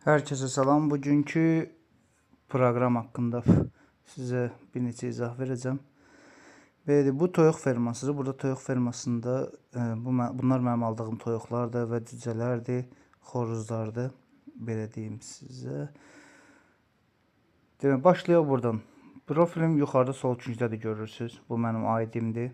Herkese salam. Bugünkü proqram haqqında sizə bir neçə izah verəcəm. Belə, bu toyuq fermasıdır. Burada toyuq fermasında bunlar mənim aldığım toyuqlardır və cücələrdir, xoruzlardır. Belə deyim sizə. Demək, başlayaq buradan. Profilim yuxarıda sol küncdə də görürsünüz. Bu mənim ID-imdir.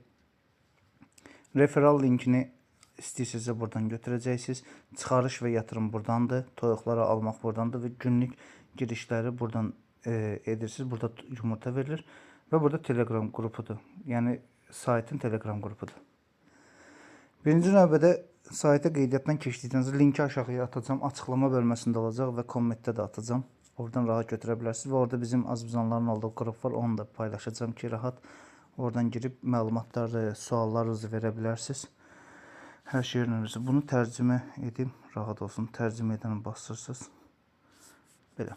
Referral linkini istəyirsinizsə buradan götürəcəksiniz. Çıxarış və yatırım buradandır. Toyuqları almaq buradandır və günlük girişləri buradan edirsiniz. Burada yumurta verilir və burada Telegram qrupudur. Yəni saytın Telegram qrupudur. Birinci növbədə sayta qeydiyyatdan keçdikdən sonra linki aşağıya atacağım. Açıqlama bölməsində olacaq və kommentdə də atacağım. Oradan rahat götürə bilərsiniz və orada bizim azbizanların olduğu qrup var. Onu da paylaşacağım ki, rahat oradan girib məlumatları, suallarınızı verə bilərsiniz. Hər şey öyrənirsiniz. Bunu tərcümə edim, rahat olsun. Tərcümə edəni basırsınız. Belə.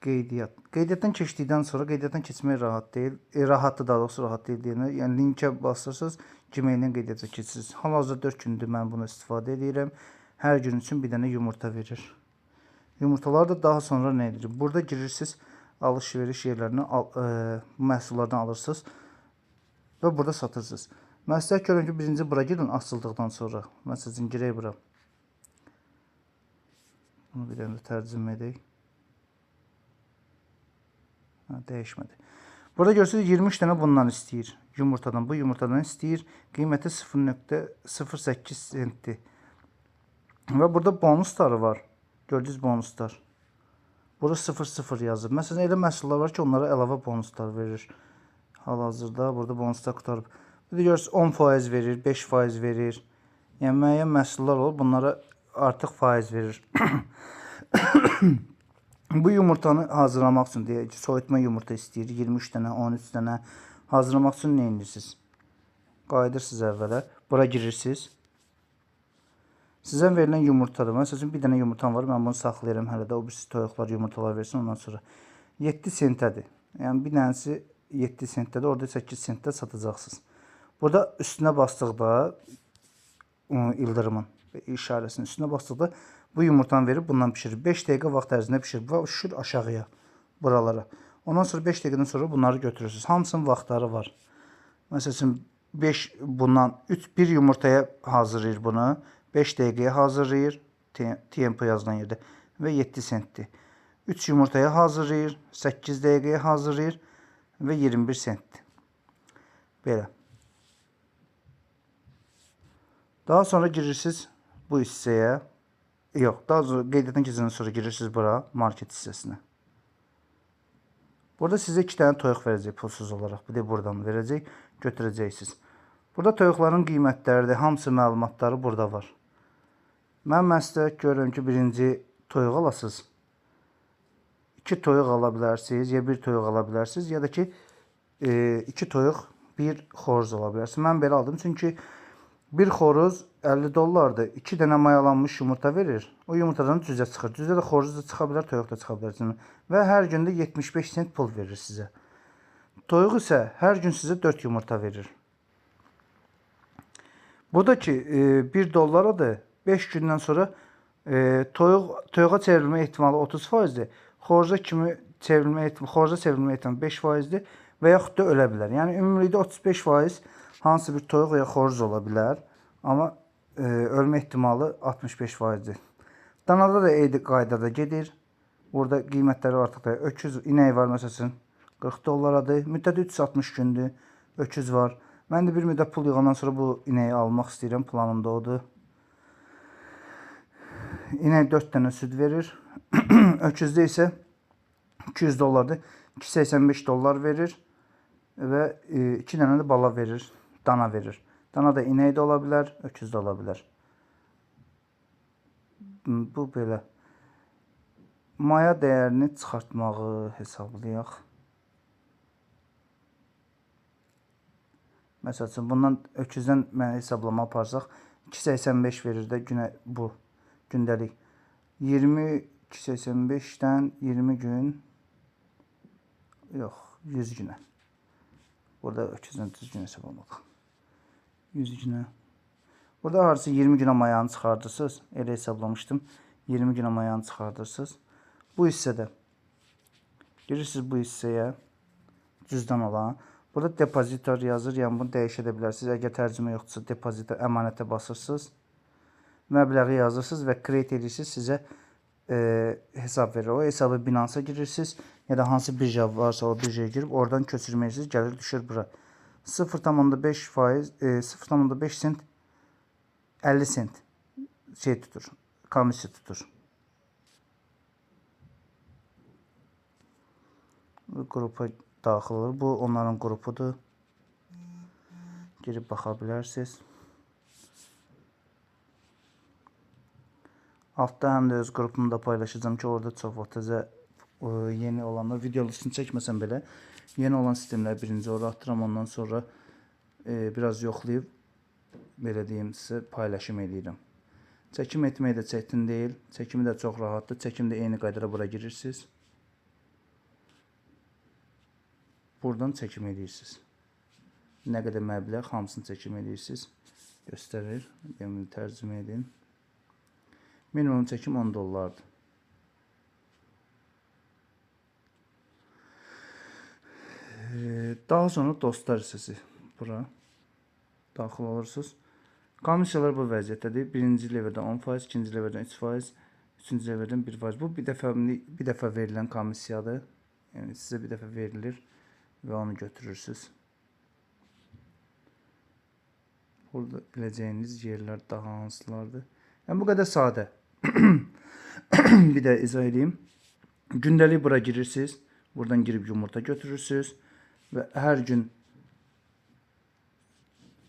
Qeydiyyat. Qeydiyyatdan keçdikdən sonra qeydiyyatdan keçmək rahat deyil. Rahatdır, daha doğrusu rahat deyil deyənə. Yəni linkə basırsınız, Gmail-dən qeydiyyata keçirsiniz. Hal-hazırda 4 gündür mən bunu istifadə edirəm. Hər gün üçün bir dənə yumurta verir. Yumurtalar da daha sonra nə edir? Burada girirsiniz, alış-veriş yerlərinə məhsullardan alırsınız və burada satırsınız. Məsləhət görürəm ki, birinci bura girin açıldıqdan sonra. Məsəl üçün girək bura. Bunu bir dənə də tərcümə edək. Ha, dəyişmədi. Burada görürsünüz 23 dənə bundan istəyir. Yumurtadan. Bu yumurtadan istəyir. Qiyməti 0.08 sentdir. Və burada bonusları var. Gördünüz bonuslar. Burada 0.0 yazıb. Məsələn, elə məhsullar var ki, onlara əlavə bonuslar verir. Hal-hazırda burada bonuslar qurtarıb. Bir də görürsünüz 10% verir, 5% verir. Yəni müəyyən məhsullar olur, bunlara artıq faiz verir. Bu yumurtanı hazırlamaq üçün, deyək ki, soyutma yumurta istəyir, 23 dənə, 13 dənə hazırlamaq üçün nə edirsiniz? Qayıdırsınız əvvələ, bura girirsiniz. Sizə verilən yumurtadır. Məsəl üçün, bir dənə yumurtam var, mən bunu saxlayıram hələ də, o birisi toyuqlar yumurtalar versin ondan sonra. 7 sentədir. Yəni bir dənəsi 7 sentədir, orada 8 sentdə satacaqsınız. Burada üstünə basdıqda ildırımın işarəsinin üstünə basdıqda bu yumurtanı verib bundan pişirir. 5 dəqiqə vaxt ərzində pişirir və üşür aşağıya, buralara. Ondan sonra 5 dəqiqədən sonra bunları götürürsünüz. Hamısının vaxtları var. Məsəl üçün 5 bundan 3 bir yumurtaya hazırlayır bunu. 5 dəqiqəyə hazırlayır. TMP yazılan yerdə və 7 sentdir. 3 yumurtaya hazırlayır, 8 dəqiqəyə hazırlayır və 21 sentdir. Belə. Daha sonra girirsiniz bu hissəyə. Yox, daha sonra qeydiyyatdan keçəndən sonra girirsiniz bura, market hissəsinə. Burada sizə 2 dənə toyuq verəcək pulsuz olaraq. Bu da buradan verəcək, götürəcəksiniz. Burada toyuqların qiymətləridir, hamısı məlumatları burada var. Mən məsləhət görürəm ki, birinci toyuq alasınız. 2 toyuq ala bilərsiniz, ya 1 toyuq ala bilərsiniz, ya da ki 2 toyuq, 1 xoruz ala bilərsiniz. Mən belə aldım, çünki bir xoruz 50 dollardır. 2 dənə mayalanmış yumurta verir. O yumurtadan cücə çıxır. Cücə də xoruz da çıxa bilər, toyuq da çıxa bilər. Və hər gündə 75 sent pul verir sizə. Toyuq isə hər gün sizə 4 yumurta verir. Bu da ki 1 dollaradır. 5 gündən sonra toyuğa çevrilmə ehtimalı 30%-dir. Xoruza kimi çevrilmə ehtimalı, xoruza çevrilmə ehtimalı 5%-dir və yaxud da ölə bilər. Yəni ümumilikdə 35% hansı bir toyuq ya xoruz ola bilər, amma ölmə ehtimalı 65%-dir. Danada da eyni qaydada gedir. Burada qiymətləri artıq da öküz, inək var məsəl üçün 40 dollaradır. Müddəti 360 gündür. Öküz var. Mən də bir müddət pul yığandan sonra bu inəyi almaq istəyirəm. Planım da odur. İnək 4 dənə süd verir. Öküzdə isə 200 dollardır. 285 dollar verir və 2 dənə də bala verir. Dana verir. Dana da inək də ola bilər, öküz də ola bilər. Bu belə. Maya dəyərini çıxartmağı hesablayaq. Məsəl üçün, bundan öküzdən mən hesablama aparsaq 2.85 verir də günə bu gündəlik. 22.85-dən 20 gün yox, 100 günə. Burada öküzdən düzgün hesablamaq. 100 günə. Burada hardasa 20 günə mayanı çıxardırsınız. Elə hesablamışdım. 20 günə mayanı çıxardırsınız. Bu hissədə girirsiniz bu hissəyə, cüzdan olan. Burada depozitor yazır, yəni bunu dəyişə də bilərsiniz. Əgər tərcümə yoxdursa depozitor əmanətə basırsınız. Məbləği yazırsınız və create edirsiniz, sizə hesab verir. O hesabı Binance-a girirsiniz ya da hansı birja varsa o birjaya girib oradan köçürməlisiniz, gəlir düşür bura. 0,5%, 0,5 sent 50 sent şey tutur, komissiya tutur. Qrupa daxil olur. Bu onların qrupudur. Girib baxa bilərsiniz. Altda həm də öz qrupumu da paylaşacağım ki, orada çox vaxt təzə yeni olanlar, videolusunu çəkməsəm belə, yeni olan sistemləri birinci ora atıram, ondan sonra biraz yoxlayıb, belə deyim sizə, paylaşım eləyirəm. Çəkim etmək də çətin deyil, çəkimi də çox rahatdır. Çəkimdə eyni qaydada bura girirsiniz. Buradan çəkim edirsiniz. Nə qədər məbləğ, hamısını çəkim edirsiniz. Göstərir, yəni tərcümə edin. Minimum çəkim 10 dollardır. Daha sonra dostlar hissəsi bura daxil olursunuz. Komissiyalar bu vəziyyətdədir. Birinci leveldən 10%, ikinci leveldən 3%, üçüncü leveldən 1%. Bu bir dəfə verilən komissiyadır. Yəni sizə bir dəfə verilir və onu götürürsünüz. Burada biləcəyiniz yerlər daha hansılardır. Yəni bu qədər sadə. Bir də izah edeyim. Gündəlik bura girirsiniz. Buradan girib yumurta götürürsünüz və hər gün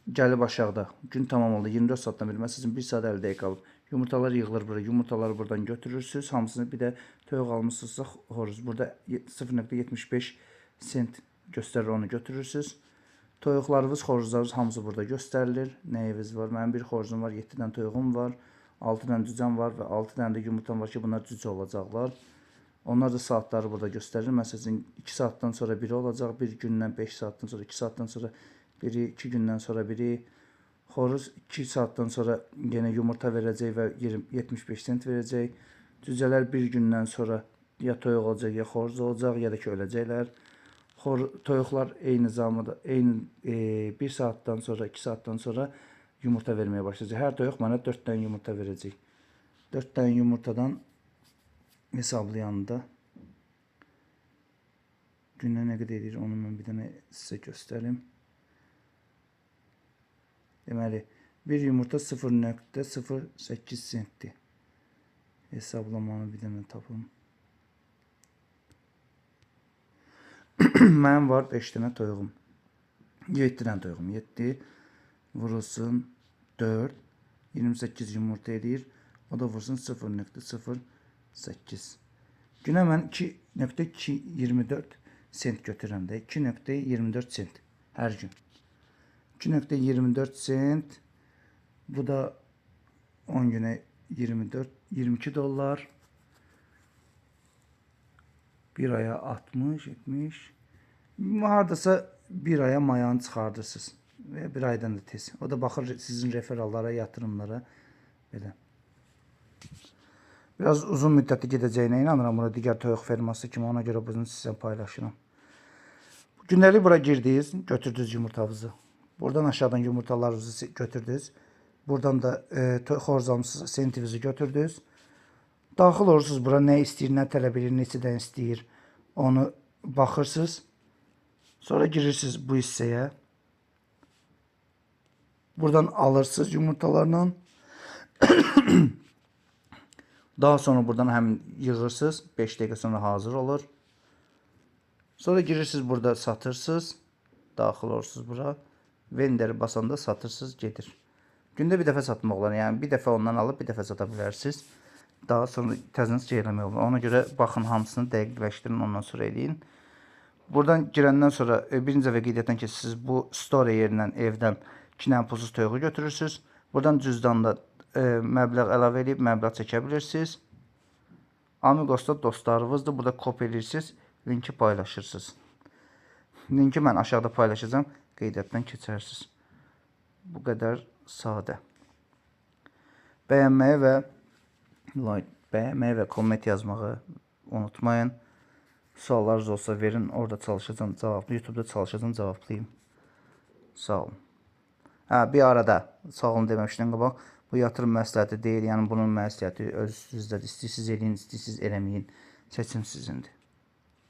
gəlib aşağıda. Gün tamam oldu. 24 saatdan bir. Məsələn 1 saat 50 dəqiqə qalıb. Yumurtalar yığılır bura. Yumurtaları buradan götürürsünüz. Hamısını bir də toyuq almışsınızsa xoruz. Burada 0,75 sent göstərir, onu götürürsünüz. Toyuqlarınız, xoruzlarınız hamısı burada göstərilir. Nəyiniz var? Mənim bir xoruzum var, 7 dənə toyuğum var, 6 dənə cücəm var və 6 dənə də yumurtam var ki, bunlar cücə olacaqlar. Onlar da saatları burada göstərir. Məsələn, 2 saatdan sonra biri olacaq, bir gündən 5 saatdan sonra, 2 saatdan sonra biri, 2 gündən sonra biri. Xoruz 2 saatdan sonra yenə yumurta verəcək və 75 sent verəcək. Cücələr bir gündən sonra ya toyuq olacaq, ya xoruz olacaq, ya da ki, öləcəklər. Toyuqlar eyni zamanda, eyni 1 saatdan sonra, 2 saatdan sonra yumurta verməyə başlayacaq. Hər toyuq mənə 4 dənə yumurta verəcək. 4 dənə yumurtadan hesablayanda günə nə qədər edir, onu mən bir dənə sizə göstərim. Deməli, bir yumurta 0,08 sentdir. Hesablamanı bir dənə tapım. Mənim var 5 dənə toyuğum. 7 dənə toyuğum. 7 vurulsun 4. 28 yumurta edir. O da vursun 0,08. Günə mən 2,24 sent götürürəm də. 2,24 sent hər gün. 2,24 sent. Bu da 10 günə 24, 22 dollar. Bir aya 60, 70. Hardasa bir aya mayanı çıxardırsınız. Və bir aydan da tez. O da baxır sizin referallara, yatırımlara. Belə. Biraz uzun müddətli gedəcəyinə inanıram buna digər toyuq ferması kimi. Ona görə bunu sizə paylaşıram. Gündəlik bura girdiniz, götürdünüz yumurtanızı. Buradan aşağıdan yumurtalarınızı götürdünüz. Buradan da xoruz almışsınız, sentinizi götürdünüz. Daxil olursunuz bura, nə istəyir, nə tələb edir, neçədən istəyir, onu baxırsınız. Sonra girirsiniz bu hissəyə. Buradan alırsınız yumurtalarla. Daha sonra buradan həmin yığırsınız. 5 dəqiqə sonra hazır olur. Sonra girirsiniz burada satırsınız. Daxil olursunuz bura. Venderi basanda satırsınız, gedir. Gündə bir dəfə satmaq olar. Yəni bir dəfə ondan alıb bir dəfə sata bilərsiniz. Daha sonra təzən şey eləmək olar. Ona görə baxın hamısını dəqiqləşdirin, ondan sonra eləyin. Buradan girəndən sonra birinci dəfə qeydiyyatdan keçirsiniz. Bu store yerindən, evdən 2 dənə pulsuz toyuğu götürürsünüz. Buradan cüzdanda məbləğ əlavə edib məbləğ çəkə bilirsiniz. Amigos'da dostlarınızdır. Burada kopya edirsiniz. Linki paylaşırsınız. Linki mən aşağıda paylaşacağım. Qeydiyyatdan keçərsiniz. Bu qədər sadə. Bəyənməyi və like Bəyənməyi və komment yazmağı unutmayın. Suallarınız olsa verin, orada çalışacağam cavablı, YouTube'da çalışacağam cavablayayım. Sağ olun. Hə, bir arada sağ olun deməmişdən qabaq bu yatırım məsləhəti deyil. Yəni bunun məsləhəti öz sizdədir. İstəyirsiniz eləyin, istəyirsiniz eləməyin. Seçim sizindir.